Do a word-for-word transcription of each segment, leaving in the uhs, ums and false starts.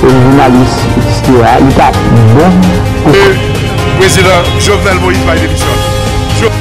Jounalis Stewart, li pa bon pou. Prezidan Jovenel Moïse bay demisyon. Jo-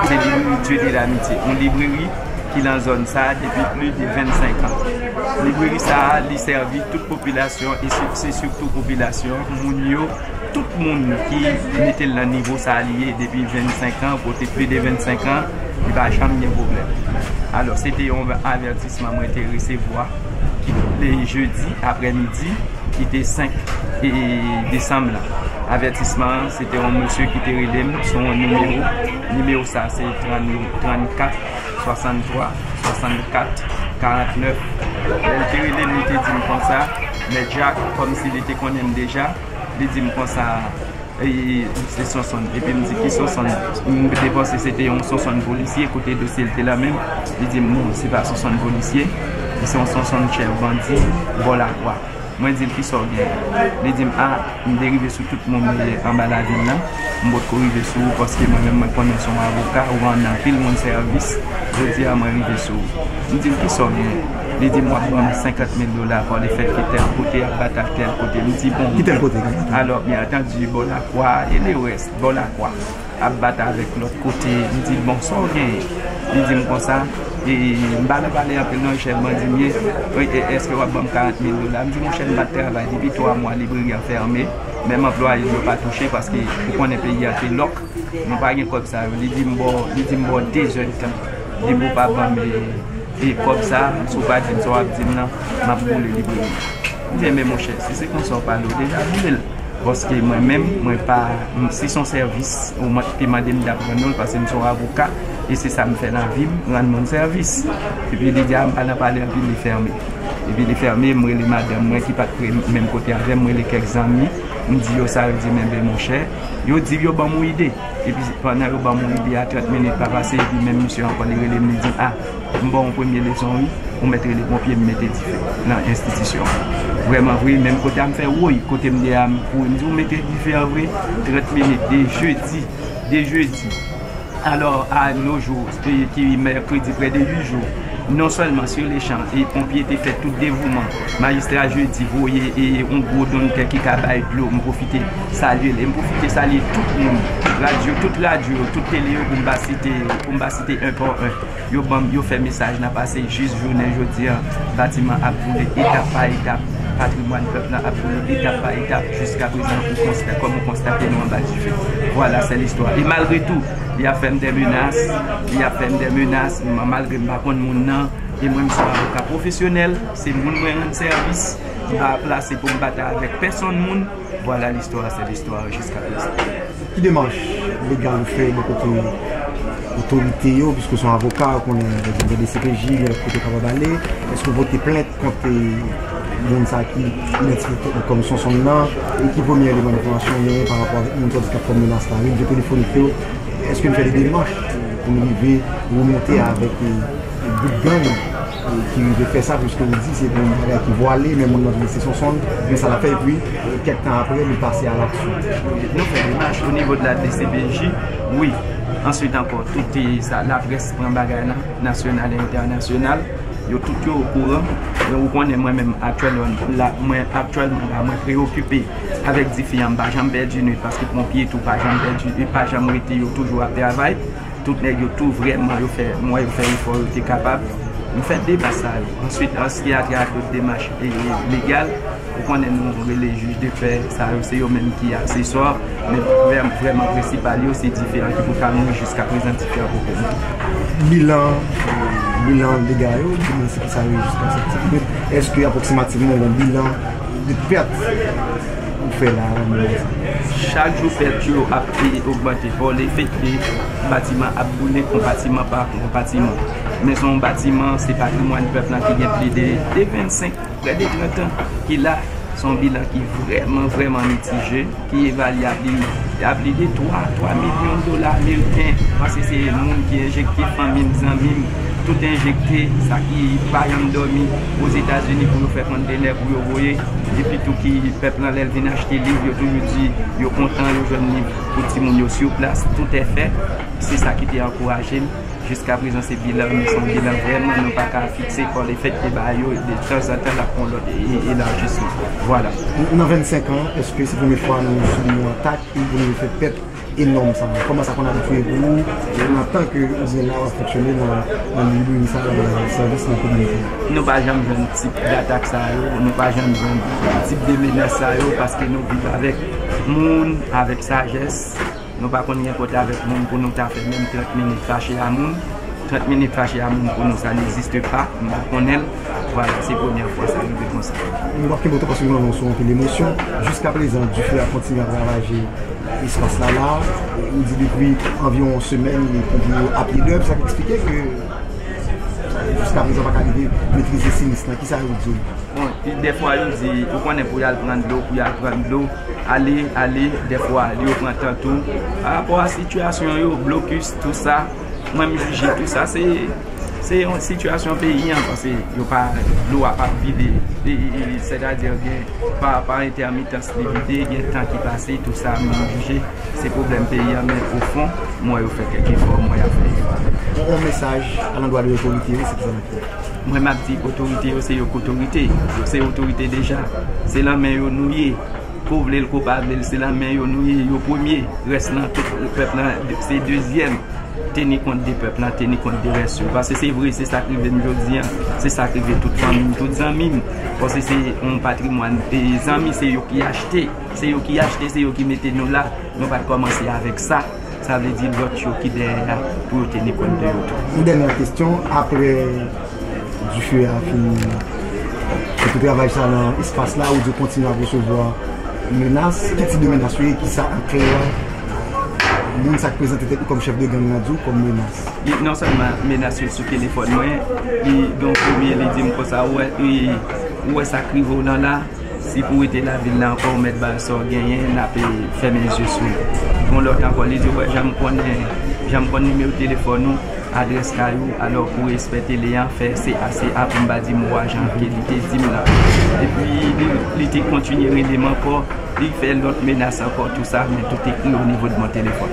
Se libreri Dieu de l'Amitié, yon libreri ki nan zòn sa a depi plis de vennsenk an. Libreri sa a, li sèvi tout popilasyon, e si- se sitou popilasyon, moun yo, tout moun ki mete l nan nivo sa a li ye depi vennsenk an, pote plis de vennsenk an, li pa janm gen pwoblèm. Alò, se te yon avètisman mwen te resevwa ki le jedi aprèmidi, ki te senk e, desanm lan. Avètisman an, se te yon mesye ki te rele m sou yon nimewo. Nimewo sa, se trannkat, swasanntwa, swasannkat, karantnèf. Lè l te rele m, li te di m konsa, Mèt Jak, kòmsi li te konnen m deja, li di m konsa, e, se Sonsonn. Epi m di, "Ki Sonsonn?" M te panse se te yon Sonsonn polisye, kote dosye l te la menm. Li di m, "Non, se pa Sonsonn polisye. Se yon Sonsonn chèf bandi, bò Lakwa." Mwen di l, "Kisa w gen?" Li di m, "A, m te rive sou tout moun anba lavil lan. M potko rive sou ou paske mwen menm mwen konnen w se yon avoka, ou rann anpil moun sèvis. Jodi a, mwen rive sou ou." M di l, "Kisa w gen?" Li di m, "W ap ban m senkant mil dola pou le fèt ke tèl kote ap bat ak tèl kote." M di, "Bon." Ki tèl kote? Alò, byen antandi, bò Lakwa e le rès, bò Lakwa ap bat avèk lòt kote. M di l, "Bon, sa w genyen?" Li di m konsa, e, "M pa nan pale anpil non, chèf bandi m ye. E, e, èske w ap ban m karant mil dola?" M di, "Monchè, m pa t travay depi twa mwa, libreri an fèmen. Menm anplwaye m yo pa touche paske ou konnen peyi a te lòk. Nou pa gen kòb sa yo." Li di m, "Ba w, li di m, ba w de zè de tan. Depi w pa ban m, e, e, kòb sa, si w pa di m sa w ap di m nan, m ap boule libreri." M di, "Enben, monchè, si se konsa w pale, w deja boule l." Paske mwen menm, mwen pa, m, si se yon sèvis, ou man- te mande m, m t ap rann ou l, paske m se yon avoka, e se sa m fè nan vi m, rann moun sèvis. Epi li di, "A, m pa nan pale anpil," li fèmen. Epi li fèmen, m rele madanm mwen ki pa t pre menm kote avè m, m rele kèk zanmi, m di yo sa, yo di m, "Enben, monchè," yo di yo ban m yon ide. Epi pandan yo ban m yon ide a, trant minit pa pase, epi menm misye ankò, li rele m, li di m, "A, m ba w yon premye leson, wi. Ou mèt rele ponpye, m mete dife nan enstitisyon an." Vrèman vre, menm kote a m fè woy, kote m de a m kouri, m di, "Ou mete dife an vre?" Trant minit, de jedi, de jedi. Alò, a no jou, e, ki mèkredi, prè de uit jou, non sèlman sou lechan, e, ponpye te fè tout devouman, majistra jedi voye, e, yon gwo donkè ki ka bay dlo, m pwofite salye l, e m pwofite salye tout moun, radyo, tout radyo, tout tele yo, pou m pa site, pou m pa site un par un. Yo ban m, yo fè mesaj lan pase jis jounen jodi a. Batiman ap boule etap pa etap. Patrimwàn pèp lan ap boule etap pa etap. Jiska prezan, ou konsta-, kòm ou konstate, nou anba dife. Vwala, se listwa. E malgre tou, li ap fè m de menas, li ap fè m de menas, m, malgre m pa konn moun nan, e mwen, m se yon avoka pwofesyonèl, se moun mwen rann sèvis, m pa plase pou m batay avèk pèsonn moun. Vwala, listwa, se listwa jiska prezan. Ki demach legal ou fè bò kote otorite yo, piske w se yon avoka, ou konnen gen de D C P J, gen lòt kote w kapab ale? Èske w pote plent kont, e, moun sa ki idantifye tèt li kòm Sonsonn nan, e ki premye eleman enfòmasyon w genyen pa rapò avèk moun sa w di k ap fè menas la, relevo telefonik yo? Èske n fè de demach pou n rive remonte avèk, e, gwoup gang, e, ki rive fè sa, piske ou di se yon bagay ki vwale, men moun nan di se Sonsonn, men sa l ap fè, epi, e, kèk tan apre, li pase a laksyon. Nou fè demach o nivo de la D C P J, wi. Answit ankò, tout, e, sa, laprès pran bagay la, nasyonal e entènasyonal, yo tout yo okouran. Men ou konnen mwen menm aktyèlman, la, mwen aktyèlman la, mwen preyokipe avèk dife an, m pa janm pèdi nwit, paske ponpye tou pa janm pèdi, e pa janm rete, yo toujou ap travay. Tout nèg yo tou vrèman yo fè, m wè yo fè efò yo te kapab. M fè demach sa yo. Answit, an se ki atravè tout demach e, e, legal, ou konnen nou rele jij de pè, sa yo se yo menm ki akseswa, men vrè-, vrèman prensipal yo se diferan ki pou ka mouri jiska prezan diferan poko mouri. Bilan, bilan dega yo, di mwen se ki sa yo jiska sèt sèt mil. Èske apwoksimativman yon bilan de pèt ou fè la nan moman sa? Chak jou pèt yo ap e, ogmante. Bon, lefètke batiman ap boule, konpatiman pa konpatiman. Men se yon batiman, se patrimwàn pèp lan ki gen plis de, de vennsenk, prè de trant an ki la. Se yon bilan ki vrèman, vrèman mitije, ki evalyab li a plis de twa, twa milyon dola ameriken, paske se moun ki enjekte, fanmi m, zanmi m, tout enjekte, sa ki pa janm dòmi Ozetazini pou yo fè kontenè pou yo voye, epi tou ki pèp lan lè l vin achte liv, yo toujou di yo kontan yo jwenn liv pou timoun yo sou plas, tout è fèt, se sa ki te ankouraje m. Jiska prezan se bilan, men se yon bilan vrèman nou pa ka fikse kò lefètke ba yo, de tanzantan l ap pran lòt e, e, elajisman. Vwala. Nan vennsenk an, èske se premye fwa nou sibi yon atak e pou nou fè pèt enòm sa? Kòman sa konn abitye pou ou, antanke ou gen la w ap fonksyone nan, nan libreri sa, nan sèvis nan kominote a? Nou pa janm jwenn tip datak sa yo, nou pa janm jwenn tip de menas sa yo, paske nou viv avèk moun, avèk sajès. Nou pa konn gen kote avèk moun pou nou ta fè menm trant minit fache a moun. Trant minit fache a moun pou nou, sa n'existe pa. M pa konnen l. Vwala, se premyè fwa sa rive konsa. Nou p ap kenbe w twò paske nou nan sou anpil emosyon. Jiska prezan, dife a kontinye ap ravaje espas la la. Ou di depi anviwon yon semèn, ponpye yo ap pye dèb, sa k eksplike ke jiska prezan pa ka rive metrize sinis lan. Kisa yo di w? Bon, dèfwa yo di, ou konnen pou y al pran dlo, pou y al pran dlo, ale, ale, dèfwa yo pran tan tou. Pa rapò a sitiyasyon yo, blokis, tou sa, mwen m jije tou sa, se, se yon sitiyasyon peyi an, paske yo pa, dlo a p ap vide, e, e, e, sètadi gen, pa, pa entèmitans li vide, gen tan ki pase, tou sa, mwen m jije, se pwoblèm peyi an, men o fon, m wè yo fè kèk efò, m wè y ap fè efò. Yon, yon mesaj alandwa de otorite yo, se kisa n ap fè? Mwen, m ap di otorite yo, se yo k otorite. Yo se otorite deja. Se lan men yo nou ye. Ko vle l, ko pa vle l, se lan men yo nou ye. Yo premye. Rès lan, tout pèp lan, se dezyèm. Teni kont de pèp lan, teni kont de rès yo. Paske se vre, se sa k rive m jodi an. Se sa k rive tout fanmi m, tout zanmi m. Paske se yon patrimwàn. E zanmi, se yo ki achte. Se yo ki achte, se yo ki mete nou la. Nou pa t kòmanse avèk sa. Sa vle di lòt yo ki dèyè a pou yo teni kont de yo tou. Yon dènyè kesyon, apre dife a fin fè tout travay sa nan espas la, ou di w kontinye ap resevwa menas, ki tip de menas yo ye, kisa anklè moun sa k prezante tèt li kòm chèf de gang la di w kòm menas? Li, non sèlman menas yo sou telefòn mwen, li gen yon premye, li di m konsa, ou wè, ou wè sa k rive w lan la, si pou rete lavil la ankò, ou mèt bay sa w genyen, n ap, eh, fèmen zye sou ou. Gon lòt ankò, li di, ou wè, jan m konnen, jan m konn nimewo telefòn ou, adrès kay ou, alò pou respè tele an, fè C A C A pou m pa di mo a jan ke li te di m lan. Epi, li, li te kontinye rele m ankò, li fè lòt menas ankò, tou sa, men tout ekri o nivo de mon telefòn.